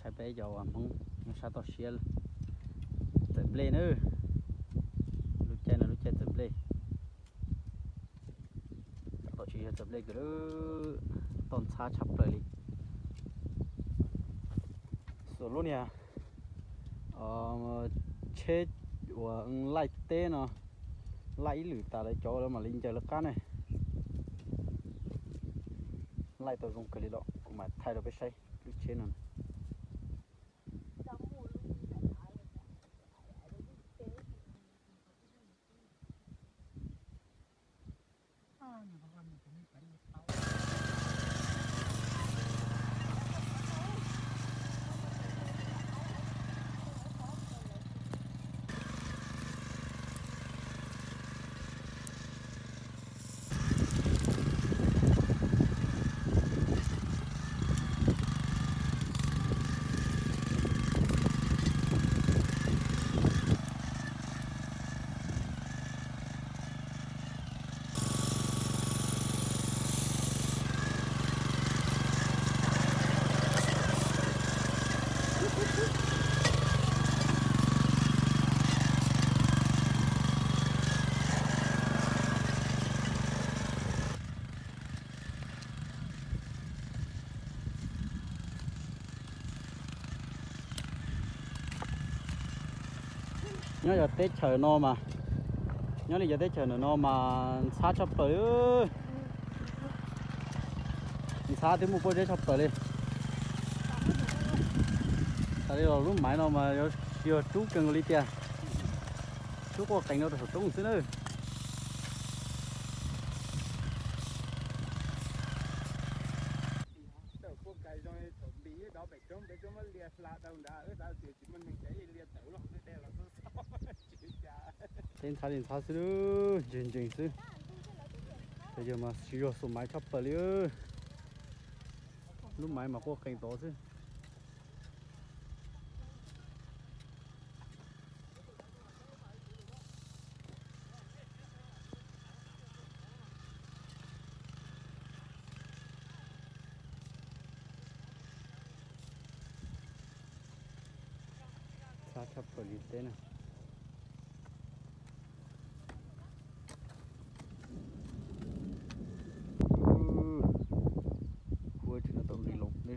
Thaij peb cov uas Hmoob nyob sab toj siab txawm nplej na. Lub caij no lub caij txawm nplej, tam tom tsis yog txawm nplej kiag, toj ntxhab tshaj plaws li. Xuas lub niag tsheb uas laij teb no, laij ib lwm tas lawv cov lawv mam li ncaws lawv qab ne. Laij tau zoo kawg li los kuv mam thaij rau peb saib lub tsheb no. Nyob yog teb chaws no mas, nyob li cov teb chaws ntawm no mas ntxhab tshaj plaws. Ntxhab twb muaj pob zeb tshaj plaws li. Tas li los lub maiv no mas yog rub kawg li tiag, rub quaj qees rau saum roob xwb na. Teb ntxhab li ntxhab xwb, ntseeg ntseeg xwb. Ces yog mas tsis yog xuas maiv tshaj plaws li. Lub maiv mas quaj qees tod xwb. Ntxhab tshaj plaws li teb na. Huab tsis no tau li los ne.